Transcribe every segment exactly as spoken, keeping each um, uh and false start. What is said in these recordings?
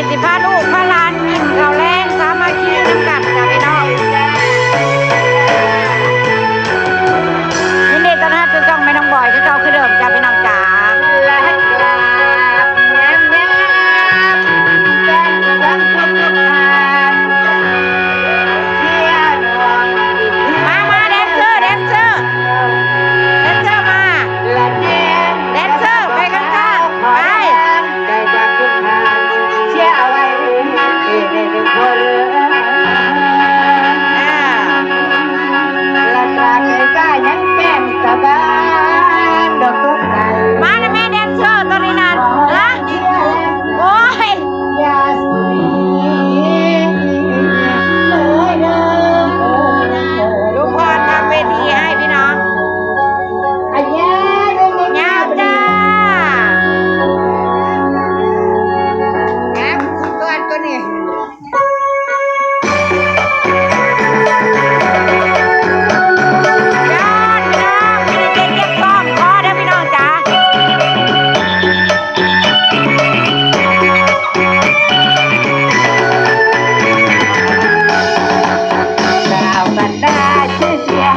สิพาลูกพาหลานกินข้าวแลงสามัคคีนำกันจ้ะพี่น้อง ยินดีต้อนรับสู่ช่องแม่น้องบอยคือเก่าคือเดิมจ้ะพี่น้องจ๋า มา มาแดนเซอร์ แดนเซอร์ แดนเซอร์มา แดนเซอร์ไปข้างๆ ไป เชียร์เอาไว้ เอเดนคน อ่า และจากใจก็ยังแก้มสะบานดอกไม้ มานะแม่แดนเซอร์ตัวนี้นั่น ฮะ โอ้ย อย่าสีเลยเด้อ ลุงพรทำเวทีให้พี่น้อง อันยาวยาวจ้า แอมสุดยอดก็นี่ ยอดพี่น้อง มีเด็กเก็บซ้อมคอเด้อพี่น้องจ๋า ดาวบรรดาชื่อเสียง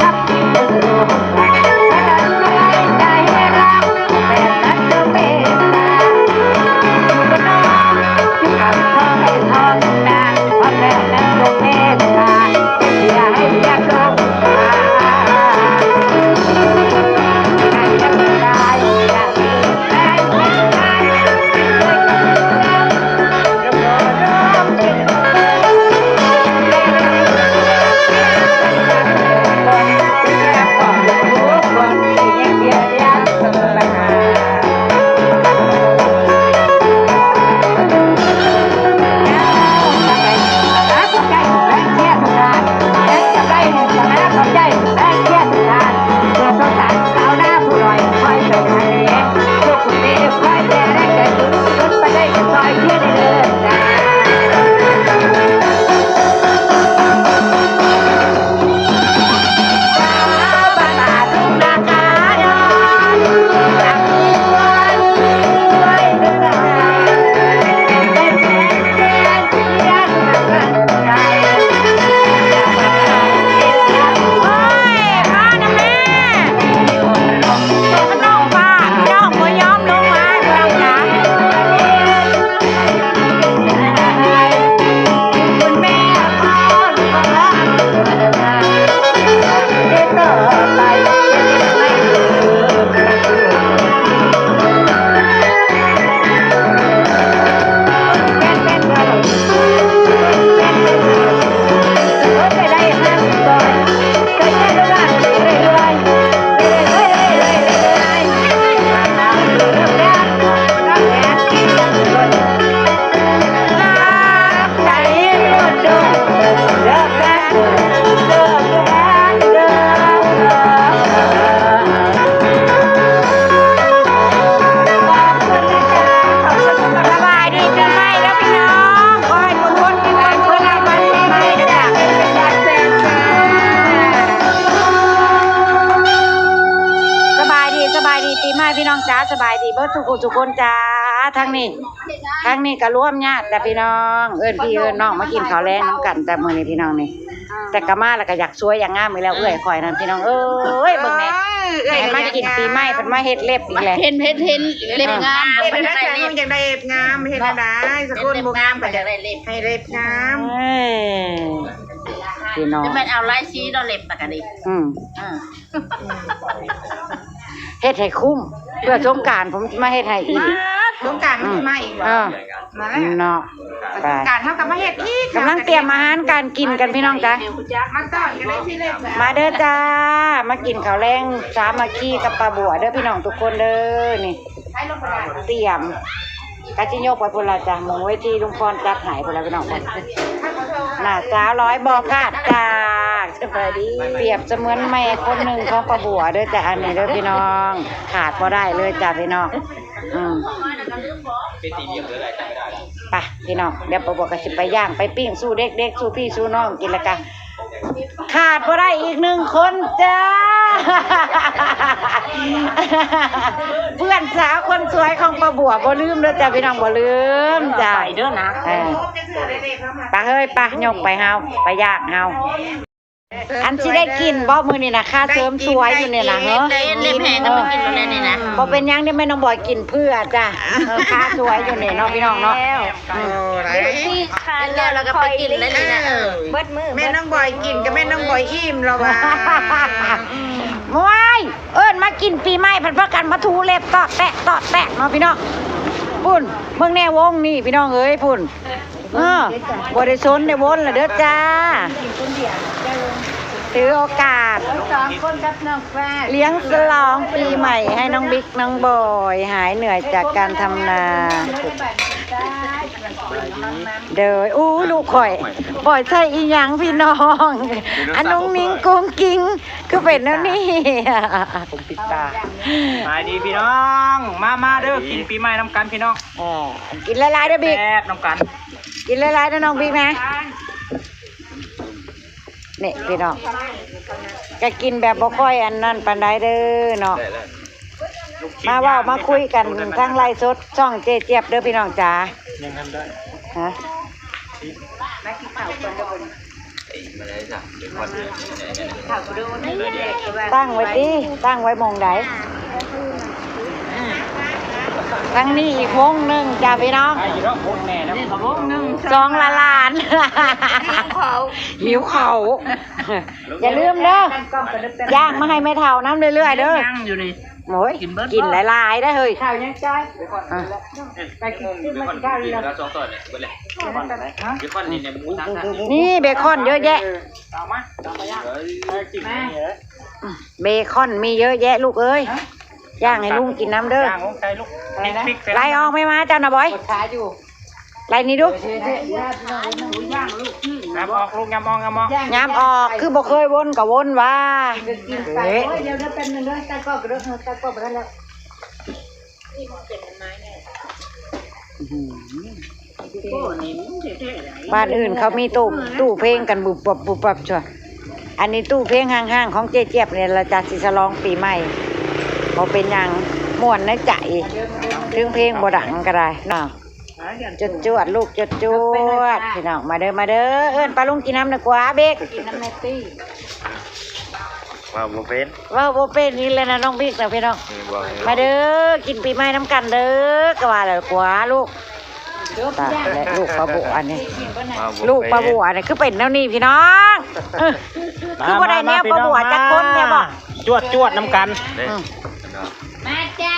สบายดีปีใหม่แล้วพี่น้อง ขอให้ทุกคนมีความสุขในวันปีใหม่นะคะ สบายดี สบายดีปีใหม่พี่น้องจ๋า สบายดีเบิดทุกผู้ทุกคนจ้า ทั้งนี้ ทั้งนี้ก็รวมญาติจ้ะพี่น้อง เอิ้นพี่เอิ้นน้องมากินข้าวแลงนำกันจ้ะมื้อนี้พี่น้องนี่ แต่ก็มาแล้วก็อยากสวยอยากงามอีกแล้ว เอื้อยข่อยนั่นพี่น้องเอ้ย เบิ่งแหน่ เอ้ย ให้มากินปีใหม่เพิ่นมาเฮ็ดเล็บอีกแล้ว เห็น เห็น เห็นเล็บงาม เฮ็ดได้ใส่เล็บ อยากได้เล็บงาม เฮ็ดได้ สกุลบ่งามก็อยากได้เล็บ ให้เล็บงาม เอ้ย พี่น้อง จะแม่นเอาลายสีดอกเล็บปกติ อืม อ่า เฮ็ดให้คุ้ม เพื่อสงกรานต์ผมสิมาเฮ็ดให้อีก สงกรานต์มันสิมาอีกเหรอ เออ มาแล้ว เนาะ ไป สงกรานต์เฮาก็มาเฮ็ดอีก กำลังเตรียมอาหารการกินกันพี่น้องจ้ะ มาก่อนก็ได้ที่เล็บ มาเด้อจ้า มากินข้าวแลงสามัคคีกับป้าบัวเด้อพี่น้องทุกคนเด้อ นี่ เตรียม กะจิโยกไปพุ่นละจ้ะ หมองเวทีลุงพรจัดให้พุ่นละพี่น้อง หน้าสาวร้อยบ่ขาดจ้า สบายดี เปรียบเสมือนแม่คนหนึ่งของป้าบัวเด้อจ้ะ อันนี้เด้อพี่น้อง ขาดบ่ได้เลยจ้ะพี่น้อง อืม ไปพี่น้อง เดี๋ยวป้าบัวก็สิไปย่าง ไปปิ้งสู่เด็กๆ สู่พี่สู่น้องกินละกัน ขาดบ่ได้อีกหนึ่งคนจ้า เพื่อนสาวคนสวยของป้าบัวบ่ลืมเด้อจ้าพี่น้อง บ่ลืมจ้า ไปเด้อนะ เออ ไปเฮ้ย ไป ยกไปเฮา ไปย่างเฮา อันสิได้กินบ่มื้อนี้นะ ค่าเสริมสวยอยู่นี่นะ เฮ้อ ได้เล่มแพงก็มากินแล้วนี่นะ บ่เป็นหยังเด้อ แม่น้องบอยกินเพื่อจ้า เออ ค่าสวยอยู่นี่เนาะพี่น้องเนาะ แล้ว อืม โอ้ ได้ เดี๋ยวสิค่ะ กินแล้วเราก็ไปกินเลยนี่นะ เออ เบิดมื้อ แม่น้องบอยกินกับแม่น้องบอยอิ่มแล้วว่ะ ว้าย เอิ้นมากินปีใหม่ พันพากันมาถูเล็บตอดแตะตอดแตะเนาะพี่น้อง พุ่น เบิ่งแน่วงนี่พี่น้องเอ้ย พุ่น เออ บ่ได้สนได้วนละเด้อจ้า ถือโอกาส สองคนกับน้องฟ้า เลี้ยงฉลองปีใหม่ให้น้องบิ๊กน้องบอย หายเหนื่อยจากการทำนา เด้อ อู้ ลูกข่อย บ่อยใส่อีหยังพี่น้อง อันนุ้งนิ้งกุ้งกิ้ง คือเป็นแนวนี้ ผมปิดตา สบายดีพี่น้อง มา มาเด้อ กินปีใหม่นำกันพี่น้อง เออ กินหลายๆเด้อบิ๊ก แซ่บนำกัน กินหลายๆเด้อน้องบิ๊กนะ นี่พี่น้อง ก็กินแบบบ่ค่อยอันนั้นปานใดเด้อเนาะ มาเว้ามาคุยกันทางไลฟ์สดช่องเจ๊เจี๊ยบเด้อพี่น้องจ๋า ยังทันได้ ฮะ ตั้งไว้ติ ตั้งไว้หม่องใด ทั้งนี้อีกวงหนึ่งจ้าพี่น้อง ไอ้เนาะ วงแม่เนาะ นี่ก็วงหนึ่ง สองละล้าน หิวเขาว หิวเขาว อย่าลืมเด้อ ย่างมาให้แม่เฒ่านำเรื่อยๆเด้อ ย่างอยู่นี่ โอ้ย กินหลายๆได้อเฮ้ย ข้าวยังจ้อย อ่ะ ไปกินที่มันข้าวเลย แล้วสองตัวเนี่ยเบิดเลย ฮะ เดี๋ยวก่อนนี่เนี่ยหมูสังอ่ะ นี่เบคอนเยอะแยะ เอามา เอามาย่าง เฮ้ย กินนี่เหรอ เบคอนมีเยอะแยะลูกเอ้ย ย่างให้ลุงกินนำเด้อ ย่างลงใส่ลูก อะไรนะ พริกใส่ ไล่ออกไม่มาเจ้านะบอย ปวดขาอยู่ ไล่นี่ดู เดี๋ยวๆๆๆ ย่างลูก ยำออกลูก ยำออก ยำออก ยำออก คือบ่เคยวนก็วนว่า กินไป เอ๊ะ โอ้ย เดี๋ยวๆ แป๊บนึงเด้อ ตากล้องก็เด้อ ตากล้องไปแล้ว อื้อหือ บ้านอื่นเขามีตู้ ตู้เพลงกันบุบบับบุบบับจ้ะ อันนี้ตู้เพลงห้างๆของเจ๊เจี๊ยบเนี่ยละจ้ะ สิฉลองปีใหม่ บ่เป็นหยัง ม่วนในใจ ถึงเพลงบ่ดังก็ได้เนาะ จวดจวดลูก จวดจวด พี่น้อง มาเด้อ มาเด้อ เอิ้นป้าลุงกินน้ำหน่อยกว่าเบก กินน้ำในตี้ ว่าบ่เป็น เว้าบ่เป็นนี่แหละนะน้องบิ๊กนะพี่น้อง นี่บอกเลย มาเด้อ กินปีใหม่นำกันเด้อ ก็ว่าแล้วกว่าลูก ตายแล้ว ลูกป้าบัวอันนี้ ว่าบ่เป็น ลูกป้าบัวอันนี้คือเป็นแนวนี้พี่น้อง เออ คือบ่ได้แนวป้าบัวจักคนแน่บ่ จวดจวดนำกัน อืม มาจ้า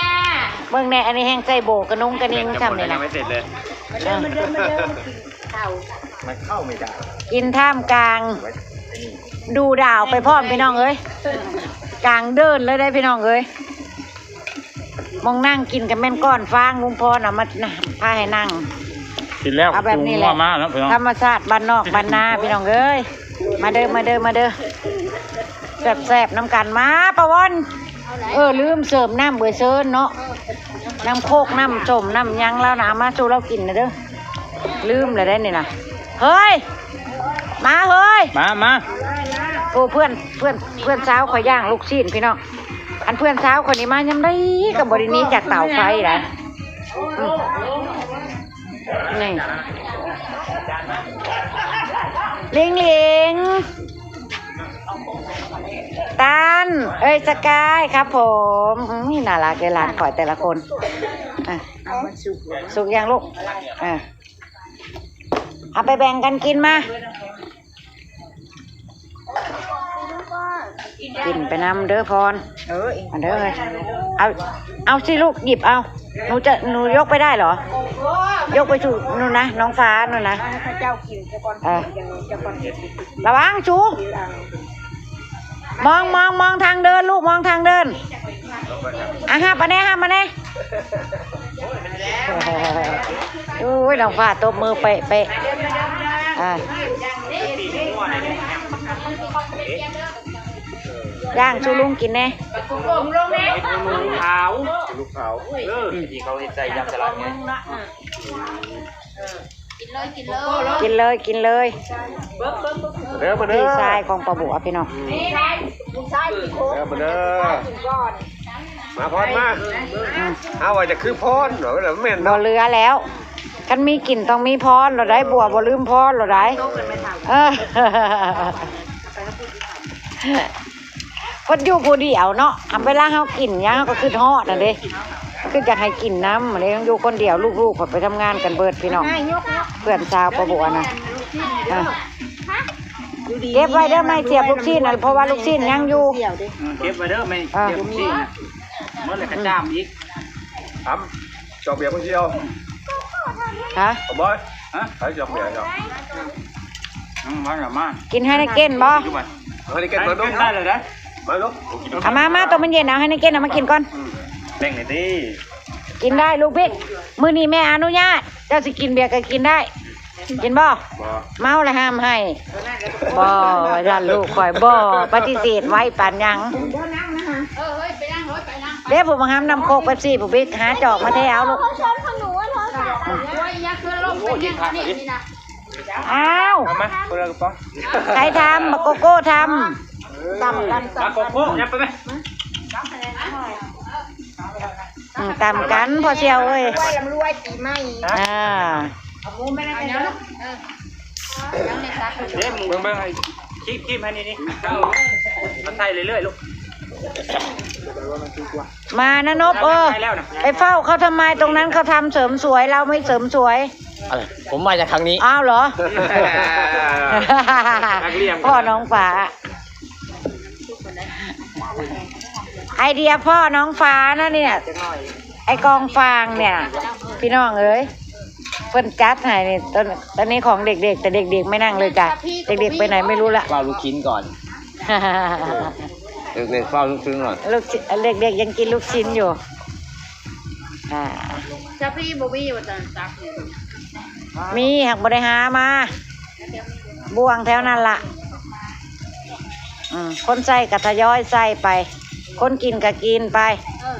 เบิ่งแน่ อันนี้แฮงใส่โบกระนุงกระนิงซ้ำนี่นะ ยังไม่เสร็จเลย มาเด้อ มาเด้อ มาเด้อ มากินข้าว มันเข้าไม่ได้ กินท่ามกลาง ดูดาวไปพร้อมพี่น้องเอ้ย กลางเดินเลยได้พี่น้องเอ้ย มองนั่งกินกันแม่นก้อนฟางลุงพรเอามาพาให้นั่ง กินแล้ว เอาแบบนี้แหละ หัวมาแล้วพี่น้อง ธรรมชาติบ้านนอกบ้านนาพี่น้องเอ้ย มาเด้อ มาเด้อ มาเด้อ แซ่บๆนำกัน มาป้าวอน เออ ลืมเสิร์ฟน้ำเบอร์เซินเนาะ น้ำโคก น้ำส้ม น้ำหยังแล้วนะ เอามาสู่เรากินนะเด้อ ลืมเลยได้นี่นะ เฮ้ย มาเฮ้ย มา มา โอ้ เพื่อน เพื่อน เพื่อนสาวข่อยย่างลูกชิ้นพี่น้อง อันเพื่อนสาวข่อยนี่มายามใดก็บ่ได้หนีจากเตาไฟนะ อืม นี่ ลิงลิง ตัน เอ้ย สกายครับผม อืม น่ารักเลยหลานข่อยแต่ละคน อ่ะ สุกยังลูก อ่ะ เอาไปแบ่งกันกินมา กินไปนำเด้อพร เออ อันเด้อ เอา เอาสิลูก หยิบเอา หนูจะ หนูยกไปได้เหรอ ยกไปสู่นู่นนะ น้องฟ้านู่นนะ ให้เจ้ากินซะก่อน เออ เดี๋ยวจะก่อน ระวังสู มอง มอง มองทางเดินลูก มองทางเดิน อ่ะ ห้ามมาแน่ ห้ามมาแน่ โอ้ย น้องฟ้าตบมือเปะเปะ อ่ะ ย่างชูลุงกินแน่ ขาว ลูกขาว เออ ที่เขาเฮ็ดใส่ยำสลัดไง กินเลยกินเลย กินเลยกินเลย เด้อมาเด้อ พี่ชายของป้าบัวพี่น้อง เด้อมาเด้อ มาพรมา อืม เอาว่าจะคือพรเหรอแล้วแม่น บ่ เนาะ เหลือแล้ว คันมีกินต้องมีพร เราได้บัวบ่ลืมพร เราได้ เออ เพิ่นอยู่ผู้เดียวเนาะ อันเวลาเฮากินหยังเฮาก็คิดฮอดน่ะเด้ คิดอยากให้กินนำเด้ อยู่คนเดียว ลูกๆก็ไปทำงานกันเบิดพี่น้อง เพื่อนสาวป้าบัวน่ะ อ่ะ เก็บไว้เด้อ ไม่เสียบลูกชิ้นน่ะ เพราะว่าลูกชิ้นยังอยู่ เก็บไว้เด้อ ไม่เสียบลูกชิ้นน่ะ เมื่อไหร่ก็จ้ามอีก ทำ จอกเบียร์คนเดียว ฮะ เอาบ่อย ฮะ ใครจอกเบียร์จอก อืม มาละมา กินไฮเนเก้นบ่ เอาไฮเนเก้นมาดู ได้เลยนะ มาดู เอามา มา ตัวมันเย็น เอาไฮเนเก้นเอามากินก่อน อืม แบ่งหน่อยดิ กินได้ลูกพี่ มื้อนี้แม่อนุญาต เจ้าสิกินเบียร์ก็กินได้ กินบ่ บ่ เมาแล้วห้ามให้ บ่ ว่าซั่นลูกข่อย บ่ ปฏิเสธไว้ปานหยัง เด้อ ผู้บังคับนำโคกเป๊ปซี่ ผู้บิ๊กหาจอกมาแท้เอาลูก เขาชวนของหนูว่าโทรศัพท์อะ โอ้ย อย่าคือลงไปเนี่ยนี่นี่นะ อ้าว เอามาคนละกระป๋อง ใครทำ บักโกโก้ทำ ตำกัน มาโกโก้ ยับไปไหม อืม ตำกัน พ่อเสี่ยวเอ้ย รวยรวยปีใหม่ อ่า เอาหมูไม่ได้ไหมนะ เด้มึงเบิ่งเบิ่งให้คีบคีบให้นี่นี่ เอามาใส่เรื่อยๆลูก มานะนบ เออ ไปแล้วนะ ไปเฝ้าเขาทำไม ตรงนั้นเขาทำเสริมสวย เราไม่เสริมสวย อะไร ผมมาจากทางนี้ อ้าวเหรอ นักเรียน พ่อน้องฟ้า ไอเดียพ่อน้องฟ้านะเนี่ย ไอกองฟางเนี่ย พี่น้องเอ้ย เพิ่นจัดให้นี่ ตอน ตอนนี้ของเด็กๆ แต่เด็กๆ ไม่นั่งเลยจ้ะ เด็กๆ ไปไหนไม่รู้ละ เฝ้าลูกชิ้นก่อน เด็กๆเฝ้าลูกชิ้นก่อน ลูกชิ้น เด็กๆ ยังกินลูกชิ้นอยู่ อ่า เจ้าพี่บ่มีว่าจะตักเนี่ย มี หากบ่ได้หามา บ่วงแถวนั้นละ อืม คนใส่ก็ทยอยใส่ไป คนกินก็กินไป เออ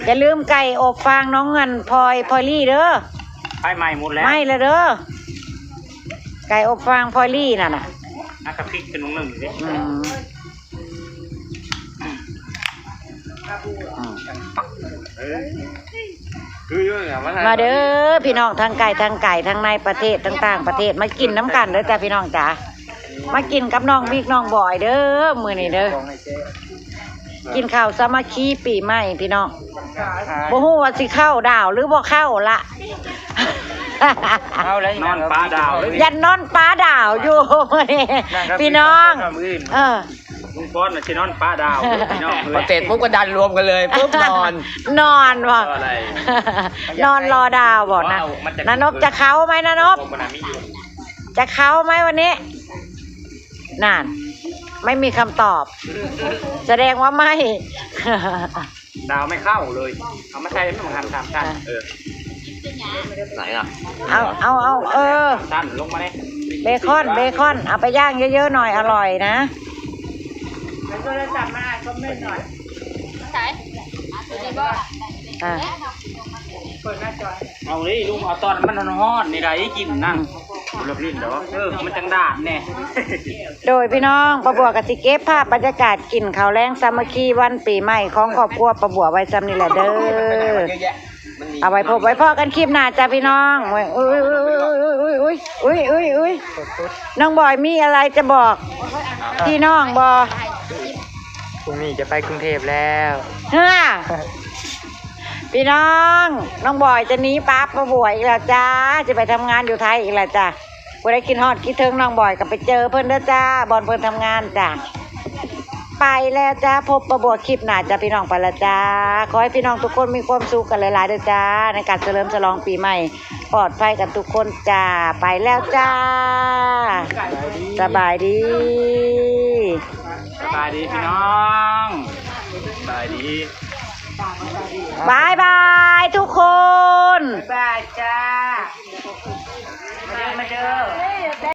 อย่าลืมไก่อบฟางน้องเงินพลอย พลอยลี่เด้อ ไฟไหม้หมดแล้ว ไหม้แล้วเด้อ ไก่อบฟางพลอยลี่นั่นน่ะ นักกระพริกเป็นหนึ่งดิ อืม อืม คืออยู่เนี่ยมัน มาเด้อพี่น้องทั้งไกลทั้งไกล ทั้งในประเทศทั้งต่างประเทศ มากินน้ำกันเด้อจ้าพี่น้องจ๋า มากินกับน้องบิ๊กน้องบอยเด้อมื้อนี้เด้อ กินข้าวสามัคคีปีใหม่พี่น้อง บ่ฮู้ว่าสิเข้าดาวหรือบ่เข้าละ เอาแล้ว นอนปลาดาวเลย ยันนอนปลาดาวอยู่มื้อนี้ นั่งครับ พี่น้อง พี่น้องครับ เออ ลุงป้อนน่ะสินอนปลาดาวเลยพี่น้อง พอเสร็จปุ๊บก็ดันรวมกันเลยปุ๊บนอน นอนว่ะ อะไร นอนรอดาวบอกนะ ว้าว มันจะ นานบจะเข้าไหมนานบ ผมมันมีอยู่ จะเข้าไหมวันนี้ นั่น ไม่มีคำตอบ แสดงว่าไม่ ดาวไม่เข้าเลย เอามาใส่ไม่เหมือนกันสามชั้น อ่ะ เออ ไหนอ่ะ เอา เอา เอา เออ สามชั้นลงมาเลย เบคอน เบคอน เอาไปย่างเยอะๆหน่อย อร่อยนะ เอาโทรศัพท์มาอ่านคอมเมนต์หน่อย ใช่ อ่ะ เปิดหน้าจอ เอาเลยลุง เอาตอนมันฮ้อนๆนี่ได้กินนั่น อืม เลิกลิ้นเด้อ เออ มันจังดาดแน่ โดยพี่น้อง ป้าบัวก็สิเก็บภาพบรรยากาศกินข้าวแลงสามัคคีวันปีใหม่ของครอบครัวป้าบัวไว้ซ้ำนี่แหละเด้อ เอาไว้พบไว้พ้อกันคลิปหน้าจ้าพี่น้อง อุ้ย อุ้ย อุ้ย น้องบอยมีอะไรจะบอกพี่น้องบ่ พรุ่งนี้จะไปกรุงเทพฯแล้ว เฮ้อ พี่น้อง น้องบอยจะหนีป้าป้าบัวอีกแล้วจ้า จะไปทำงานอยู่ไทยอีกแล้วจ้า ผู้ใดคิดฮอดคิดถึงน้องบอยก็ไปเจอเพิ่นเด้อจ้า บ่อนเพิ่นทำงานจ้า ไปแล้วจ้า พบป้าบัวคลิปหน้าจ้าพี่น้อง ไปแล้วจ้า ขอให้พี่น้องทุกคนมีความสุขกันหลายๆเด้อจ้า ในการเฉลิมฉลองปีใหม่ ปลอดภัยกันทุกคนจ้า ไปแล้วจ้า สบายดี สบายดีพี่น้อง สบายดี บายบายทุกคน บ๊ายบายจ้า